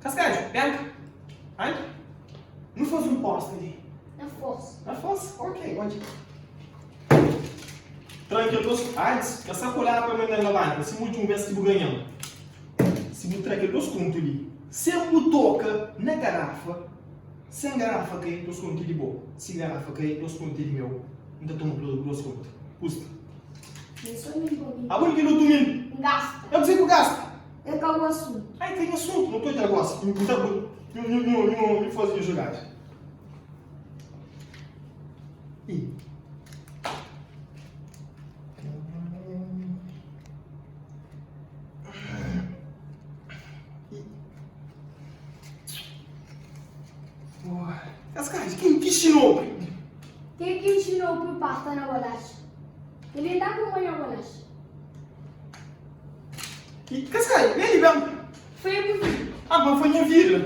Kaskadju, Bianka, Andy, nu faze un posta li. Na forsa. Na forsa? Ok, odja. Tra kel dos antis, ka sa kolaba pa manda-l labanta, si últimu bes ki bu ganha-m. Si bu tra kel dos kontu li, sen bu toka na garafa, sen garafa kai, dos kontu é di bo. Si garafa kai, dos kontu é di meu. N ta toma bu dos kontu. Pusta. Abo di kel otu mil? N gasta. É kuzê ku gasta? É ka bu asuntu. Ai, ka nha asuntu. Nu ta odja gosi. Nhu ta nhu nhu nhu nhu nhu faze nhu jugada. Ih. Kaskadju, ken ki nxinou? Ken ki nxinou pui pasta na bolaxa? Kel li ta kunpanha bolaxa. I kaskadju, ben li ben. Foi bu vida. Ah, ma foi nha vida.